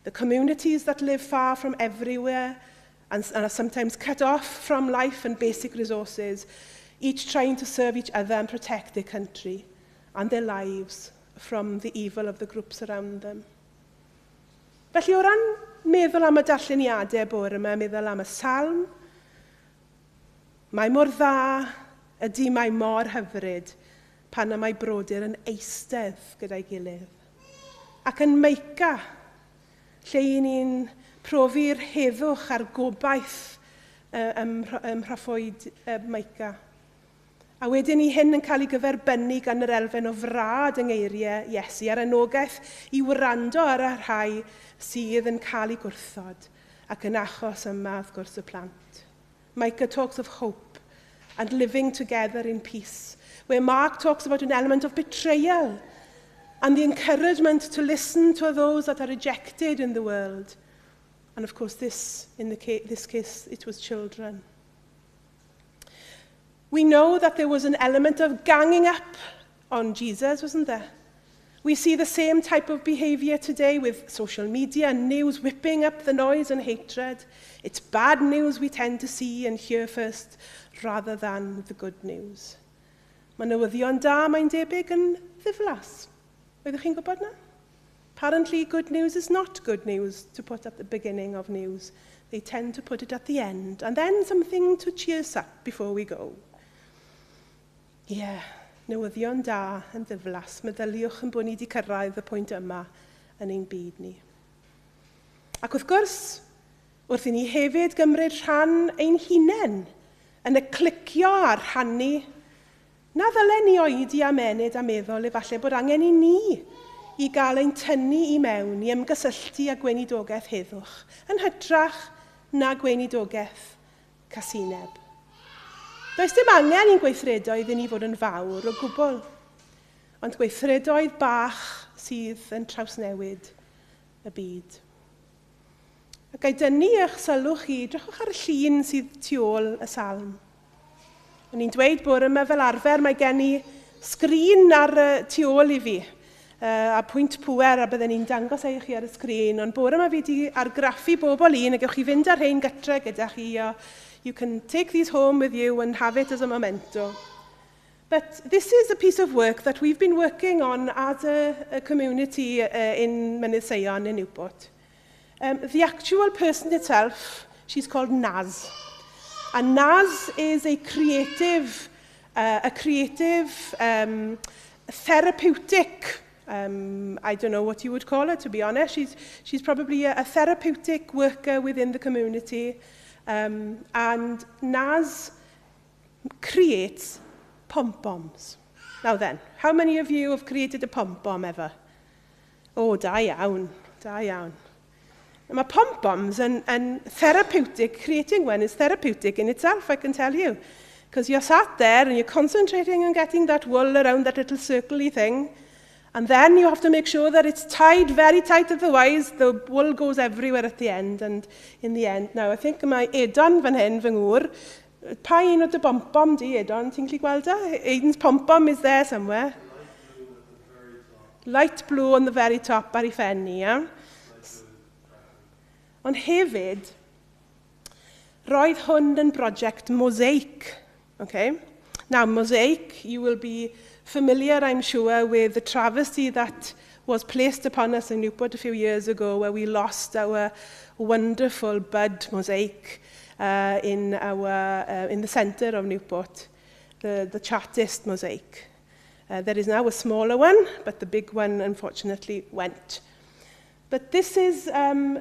The communities that live far from everywhere and are sometimes cut off from life and basic resources, each trying to serve each other and protect their country and their lives from the evil of the groups around them. Felly o ran meddwl am y darlleniadau bore yma, meddwl am y salm, mae mor dda ydy mae mor hyfryd pan y mae brodyr yn eistedd gyda'i gilydd. Ac yn Meica, lle i ni'n profi'r heddwch a'r gobaith ym mhroffwyd Meica. A wedyn i hyn yn cael ei gyferbynnu gan yr elfen o frad yng ngeiriau Iesu a'r anogaeth i wrando ar y rhai sydd yn cael ei gwrthod ac yn achos yma, wrth gwrs, y plant. Micah talks of hope and living together in peace, where Mark talks about an element of betrayal and the encouragement to listen to those that are rejected in the world. And of course, in this case, it was children. We know that there was an element of ganging up on Jesus, wasn't there? We see the same type of behavior today with social media and news whipping up the noise and hatred. It's bad news we tend to see and hear first rather than the good news. Mae newyddion da, mae'n debyg, yn ddiflas. Oeddech chi'n gwybod na? Apparently, good news is not good news to put at the beginning of news. They tend to put it at the end, and then something to cheer us up before we go. Ie, yeah, newyddion da yn ddiflas. Meddyliwch yn bod ni wedi cyrraedd y pwynt yma yn ein byd ni. Ac wrth gwrs, wrth i ni hefyd gymryd rhan ein hunain yn y clicio a'r rhannu, na ddylen ni oedi am ennyd a meddwl efallai bod angen i ni i gael ein tynnu i mewn i ymgysylltu â gweinidogaeth heddwch, yn hytrach na gweinidogaeth casineb. Does dim angen i'n gweithredoedd i ni fod yn fawr o gwbl, ond gweithredoedd bach sydd yn trawsnewid y byd. A ga i dynnu eich sylw chi, drychwch ar y llun sydd tu ôl y salm. O'n i'n dweud bod yma fel arfer mae gen i sgrin ar y tu ôl i fi, a pwynt pwer a bydden ni'n dangos e i chi ar y sgrin, ond bore yma fi wedi argraffu bobl un a gewch chi fynd ar rhain gytre gyda chi a you can take these home with you and have it as a memento. But this is a piece of work that we've been working on as a community in Mynydd Seion in Newport. The actual person itself, she's called Naz. And Naz is a creative therapeutic, I don't know what you would call her, to be honest. She's probably a therapeutic worker within the community. And Naz creates pom-poms. Now then, how many of you have created a pom-pom ever? Oh, da iawn, da iawn. Mae pom-poms yn therapeutic, creating one is therapeutic in itself, I can tell you. Because you're sat there and you're concentrating on getting that wool around that little circly thing, and then you have to make sure that it's tied very tight, otherwise the wool goes everywhere at the end. And in the end, now I think mae Edon fan hyn, fy ngŵr, pa un o dy bom-pom di, Edon? Ti'n gallu gweld e? Aiden's pom-pom is there somewhere. Light blue on the very top ar ei phen hi, yeah? Ond hefyd, roedd hwn yn brosiect mosaic. Okay? Now, mosaic, you will be familiar, I'm sure, with the travesty that was placed upon us in Newport a few years ago, where we lost our wonderful bud mosaic in the centre of Newport, the Chartist mosaic. There is now a smaller one, but the big one, unfortunately, went. But But this is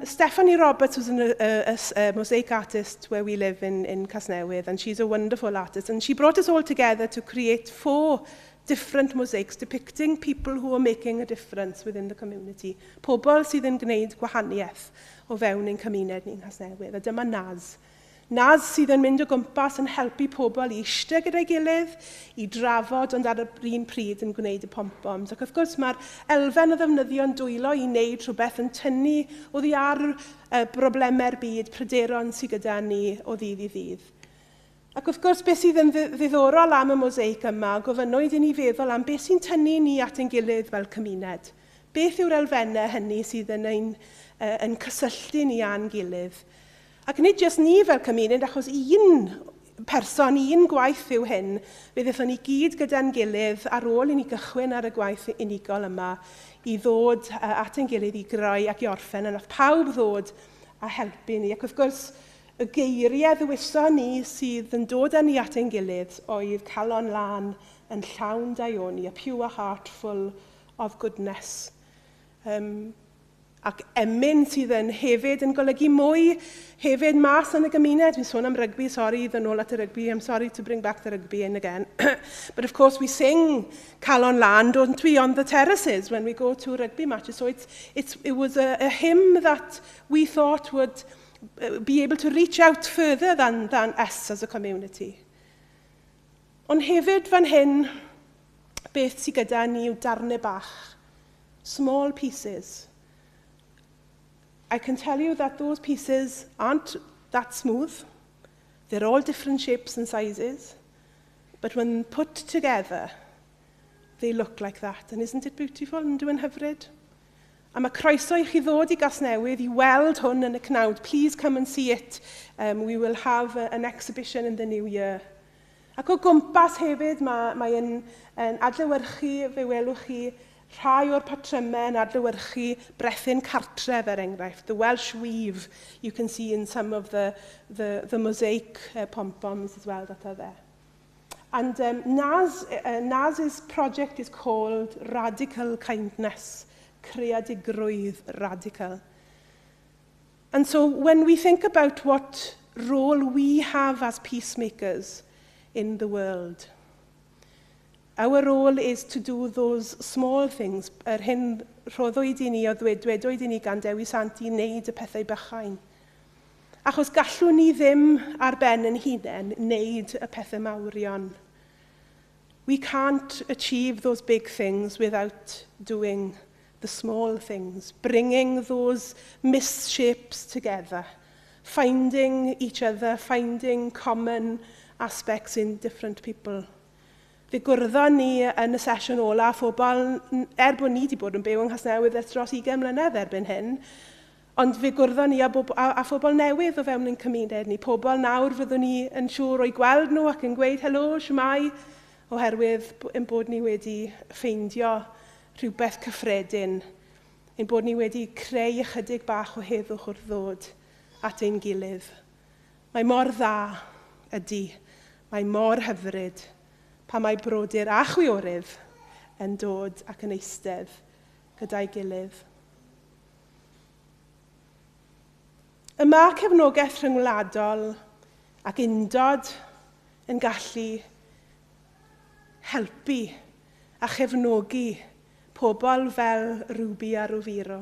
Stephanie Roberts, who's a mosaic artist where we live in Casnewydd, and she's a wonderful artist. And she brought us all together to create four different mosaics depicting people who are making a difference within the community. Pobl sydd yn gwneud gwahaniaeth o fewn ein cymuned ni'n Nghasnewydd. A dyma Naz. Naz sydd yn mynd o gwmpas yn helpu pobl i eistedd gyda'i gilydd, i drafod, ond ar yr un pryd yn gwneud y pom-poms. Ac wrth gwrs mae'r elfen o ddefnyddio'n dwylo i wneud rhywbeth yn tynnu oddi ar broblemau'r byd, pryderon sydd gyda ni o ddydd i ddydd. Ac wrth gwrs, beth sydd yn ddiddorol am y mosaic yma, gofynnwyd i ni feddwl am beth sy'n tynnu ni at ein gilydd fel cymuned. Beth yw'r elfennau hynny sydd yn cysylltu ni â'n gilydd? Ac nid jyst ni fel cymuned, achos un person, un gwaith yw hyn, fe ddethon ni gyd gyda'n gilydd ar ôl i ni gychwyn ar y gwaith unigol yma i ddod at ein gilydd i greu ac i orffen, a nath pawb ddod a helpu ni. Ac wrth gwrs, y geiriau ddewison ni sydd yn dod â ni at ein gilydd oedd calon lân yn llawn daioni, a pure heart full of goodness. Ac emyn sydd yn hefyd yn golygu mwy hefyd mas yn y gymuned. Fi'n sôn am rygbi, sorry, ddod nôl at y rygbi. I'm sorry to bring back the rugby in again. But of course we sing Calon Lân, don't we, on the terraces when we go to rugby matches. So it was a hymn that we thought would be able to reach out further than us as a community. Ond hefyd fan hyn, beth sydd gyda ni yw darnau bach, small pieces. I can tell you that those pieces aren't that smooth. They're all different shapes and sizes. But when put together, they look like that. And isn't it beautiful? Yn dyw e'n hyfryd? A mae croeso i chi ddod i Gasnewydd i weld hwn yn y cnawd. Please come and see it. We will have an exhibition in the new year. Ac o gwmpas hefyd, mae yn adlewyrchu, fe welwch chi, rhai o'r patrymau yn adlewyrchu brethyn cartref, er enghraifft. The Welsh weave you can see in some of the mosaic pom-poms as well that are there. And Naz's project is called Radical Kindness, creadigrwydd radical. And so when we think about what role we have as peacemakers in the world, our role is to do those small things, yr hyn rhoddwyd i ni o ddwed, dwedwyd i ni gan Dewi Sant i wneud y pethau bychain. Achos gallwn ni ddim ar ben yn hunain wneud y pethau mawrion. We can't achieve those big things without doing the small things, bringing those misshapes together, finding each other, finding common aspects in different people. Fe gwrddon ni yn y sesiwn ola phobl, er bod ni wedi bod yn byw yng Nghasnewydd ers dros 20 mlynedd erbyn hyn, ond fe gwrddon ni â phobl newydd o fewn ein cymuned ni. Pobl nawr fyddwn ni yn siŵr o'i gweld nhw ac yn gweud helo, shwmae, oherwydd ein bod ni wedi ffeindio rhywbeth cyffredin, ein bod ni wedi creu ychydig bach o heddwch wrth ddod at ein gilydd. Mae mor dda ydy, mae mor hyfryd pan mae brodyr a chwiorydd yn dod ac yn eistedd gyda'i gilydd. Y mae cefnogaeth rhyngwladol ac undod yn gallu helpu a chefnogi pobl fel Ruby a Roviro.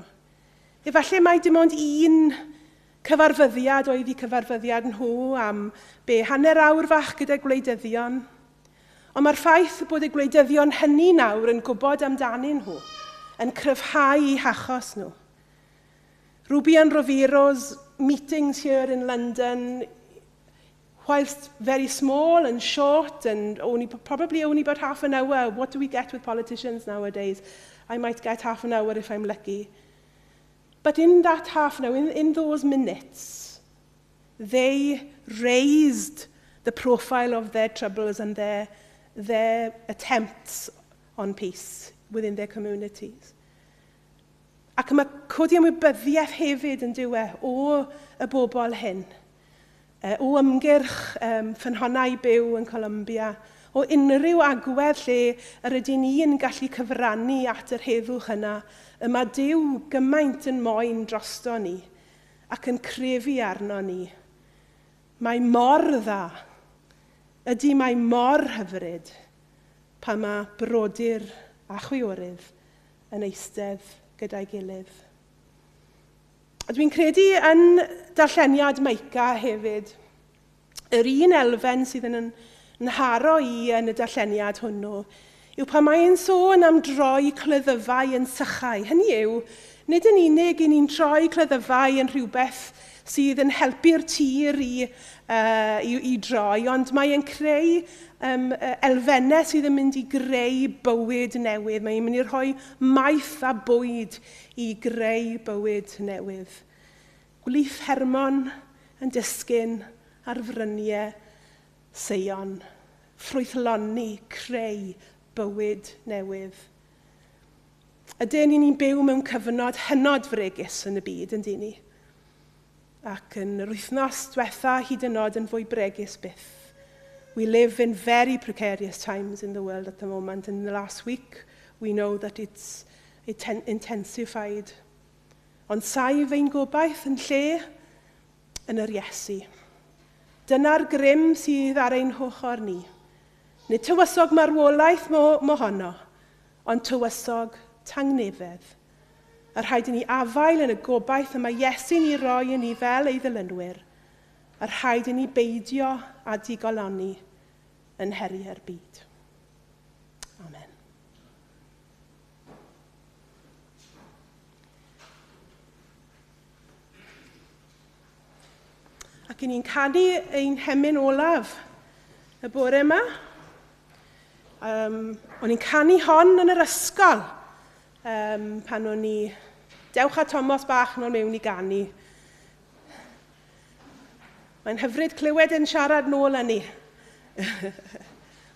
Efallai mai dim ond un cyfarfyddiad oedd eu cyfarfyddiad nhw am be hanner awr fach gyda gwleidyddion. Ond mae'r ffaith bod y gwleidyddion hynny nawr yn gwybod amdanyn nhw, yn cryfhau eu hachos nhw. Ruby and Roviro's meetings here in London, whilst very small and short and probably only about half an hour, what do we get with politicians nowadays? I might get half an hour if I'm lucky. But in that half an hour, in those minutes, they raised the profile of their troubles and their attempts on peace within their communities. Ac mae codi ymwybyddiaeth hefyd yn dyw e o y bobl hyn, o ymgyrch Ffynhonnau Byw yn Colombia, o unrhyw agwedd lle yr ydyn ni'n gallu cyfrannu at yr heddwch yna, y mae Duw gymaint yn moyn drosto ni ac yn crefu arno ni. Mae mor dda, ydy mae mor hyfryd, pan mae brodyr a chwiorydd yn eistedd gyda'i gilydd. A dwi'n credu yn darlleniad Meica hefyd, yr un elfen sydd yn nharo i yn y darlleniad hwnnw, yw pan mae'n sôn am droi cleddyfau yn sychau. Hynny yw, nid yn unig i ni'n troi cleddyfau yn rhywbeth sydd yn helpu'r tir i droi, ond mae'n creu elfennau sydd yn mynd i greu bywyd newydd. Mae'n mynd i rhoi maeth a bwyd i greu bywyd newydd. Gwlith Hermon yn disgyn ar fryniau Seion. Ffrwythloni, creu bywyd newydd. Ydyn ni'n byw mewn cyfnod hynod fregus yn y byd, yn dyn ni? Ac yn yr wythnos diwetha hyd yn oed yn fwy bregus byth. We live in very precarious times in the world at the moment. In the last week, we know that it's intensified. Ond saif ein gobaith yn lle yn yr Iesu. Dyna'r grym sydd ar ein hochr ni. Nid tywysog marwolaeth mohono, ond tywysog tangnefedd. A rhaid i ni afael yn y gobaith y mae Iesu'n ei roi i ni fel ei ddilynwyr. A rhaid i ni beidio â digoloni yn heriau'r byd. Amen. Ac i ni'n canu ein hemyn olaf y bore yma. O'n i'n canu hon yn yr ysgol pan o'n i... Dewch â Tomos bach nôl mewn i ganu. Mae'n hyfryd clywed yn siarad nôl â ni.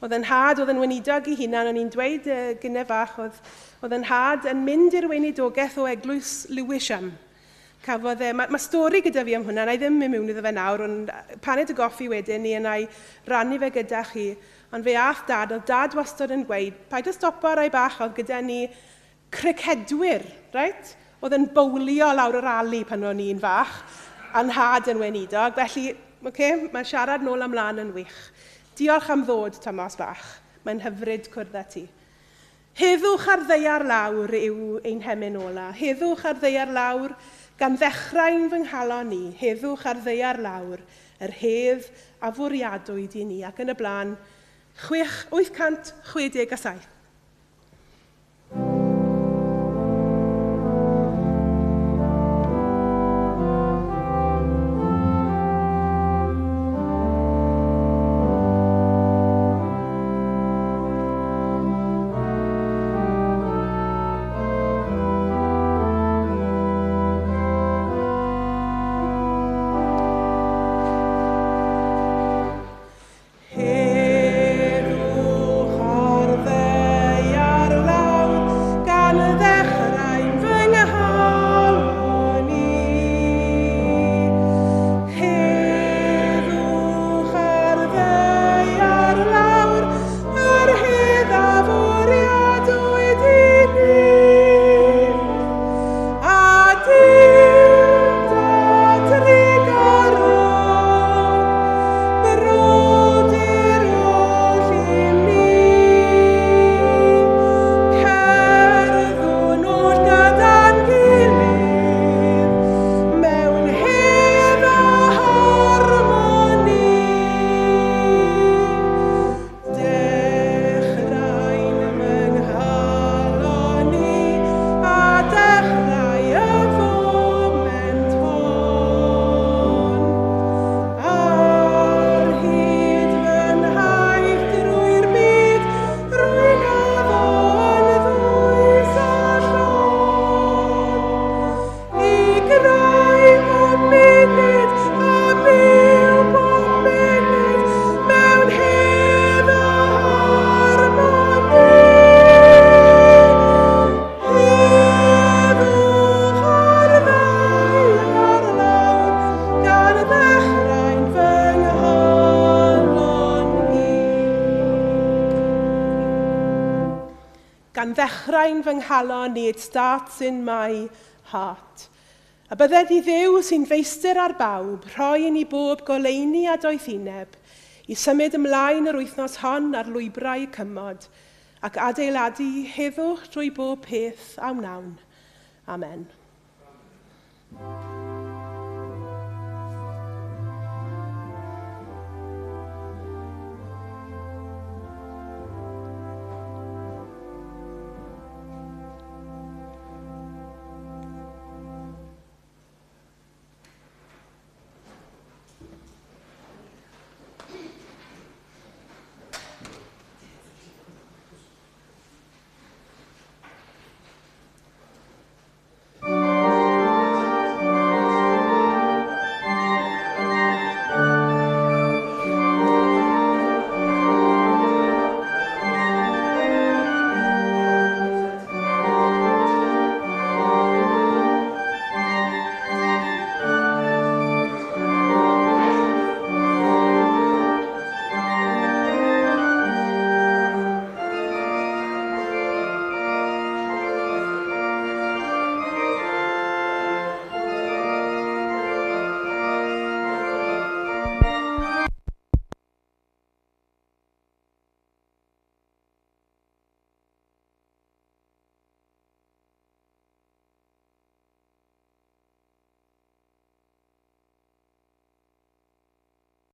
Oedd yn nhad, oedd yn weinidog i hunan, o'n i'n dweud gynne fach, oedd yn nhad yn mynd i'r weinidogaeth o eglwys Lewisham. Cafodd e, mae stori gyda fi am hwnna, na i ddim mynd mewn iddo fe nawr, ond paned y goffi wedyn ni, yna i rannu fe gyda chi. Ond fe ath dad, oedd dad wastad yn gweud, paid â stopo rai bach, oedd gyda ni cricedwyr, right? Oedd yn bowlio lawr yr ali pan o'n i'n fach, a'n nhad yn weinidog. Felly, okay, mae siarad nôl amlaen yn wych. Diolch am ddod, Tomos bach. Mae'n hyfryd cwrdd â ti. Heddwch ar ddaear lawr yw ein hemyn ola. Heddwch ar ddaear lawr gan ddechrau'n fy nghalon ni. Heddwch ar ddaear lawr, yr hedd a fwriadwyd i ni. Ac yn y blaen, 867. Heddwch ar dechrau'n fy nghalon i, it starts in my heart. A bydded i Dduw sy'n feistr ar bawb, rhoi i ni bob goleuni a doethineb, i symud ymlaen yr wythnos hon ar lwybrau cymod, ac adeiladu heddwch drwy bob peth a wnawn. Amen. Amen.